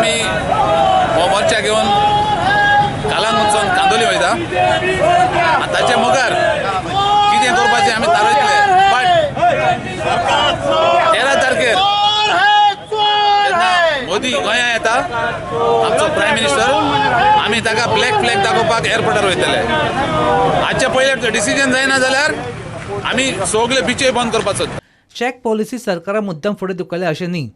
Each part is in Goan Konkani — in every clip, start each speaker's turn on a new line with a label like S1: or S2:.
S1: आमी हो मोर्चा घेवन कालांग वचून कांदोली वयता आनी ताचे मुखार कितें करपाचें आमी थारयतले. बट 13 तारखेर जेन्ना मोदी गोंया येता, आमचो प्रायम मिनिस्टर, आमी ताका ब्लॅक फ्लॅग दाखोवपाक एअरपोर्टार वयतले. आजच्या पयले डिसिजन जायना जाल्यार आमी सगळे बिचूय बंद करपाक सोदता.
S2: शॅक पॉलिसी सरकारा मुद्दम फुडें धुकल्ल्या अशें न्ही.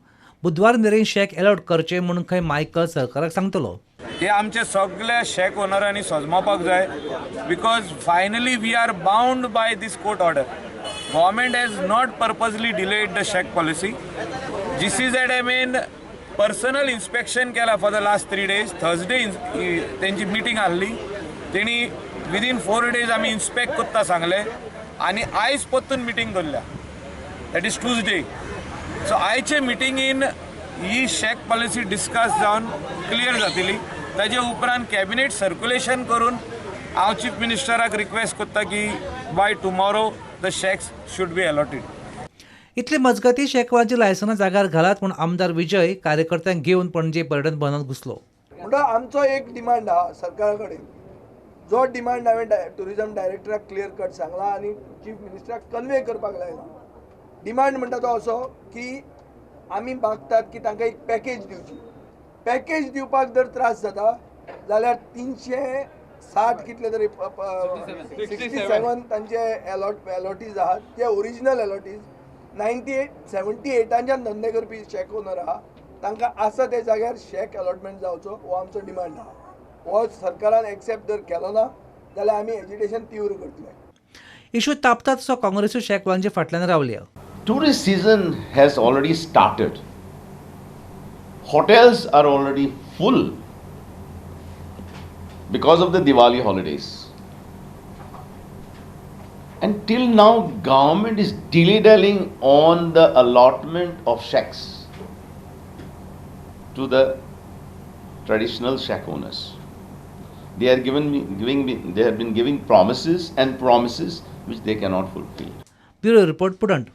S2: बुधवार मेरेन शॅक एलॉट करचे म्हूण खंय मायकल सरकाराक सांगतलो.
S3: हे आमचे सगळे शॅक ओनरांनी सजमावपाक जाय, because finally we are bound by this court order. Government has not purposely delayed the shack policy. GCZMA personal inspection केला for the last 3 days. Thursday तेंची मिटींग आहली. तेणी विदीन 4 डेज आमी इन्स्पेक्ट करता सांगलें आनी आयज परतून मिटींग दवरल्या, that is Tuesday. सो आयचे मिटिंगेन ही शॅक पॉलिसी डिस्कस जावन क्लियर जातली. ताजे उपरांत कॅबिनेट सर्क्युलेशन करून हांव चीफ मिनिस्टराक रिक्वेस्ट करता की by tomorrow the shacks should be allotted.
S2: इतले मजगती शॅकवालांची लायसनां जाग्यार घालात म्हूण आमदार विजय कार्यकर्त्यांक घेवन पणजे पर्यटन भवनात घुसलो.
S4: म्हणटा आमचो एक डिमांड आहा सरकारा कडेन, जो डिमांड हांवें ट्युरिजम डायरेक्टराक क्लियर कट सांगला आनी चीफ मिनिस्टराक कन्वे करपाक लायला. डिमांड म्हणटा तो असो की आमी मागतात की तांकां एक पॅकेज दिवची. पॅकेज दिवपाक जर त्रास जाता जाल्यार 360 कितले तरी 67 तांचे एलॉटीज आहात, ते ओरिजिनल एलॉटीज. 98 78ांच्यान धंदे करपी शॅक ओनर आहा, तांकां आसा त्या जाग्यार शॅक अलॉटमेंट जावचो हो आमचो डिमांड आहा. हो सरकारान एक्सेप्ट जर केलो ना जाल्यार आमी एजिटेशन तीव्र करतले.
S2: इशू तापता तसो काँग्रेसूय शॅकवालांच्या फाटल्यान रावल्या.
S5: Tourist season has already started. Hotels are already full because of the Diwali holidays. And till now, government is dilly-dallying on the allotment of shacks to the traditional shack owners. They are given me, giving me, they have been giving promises and promises which they cannot fulfill.
S2: Bureau report, Prudent.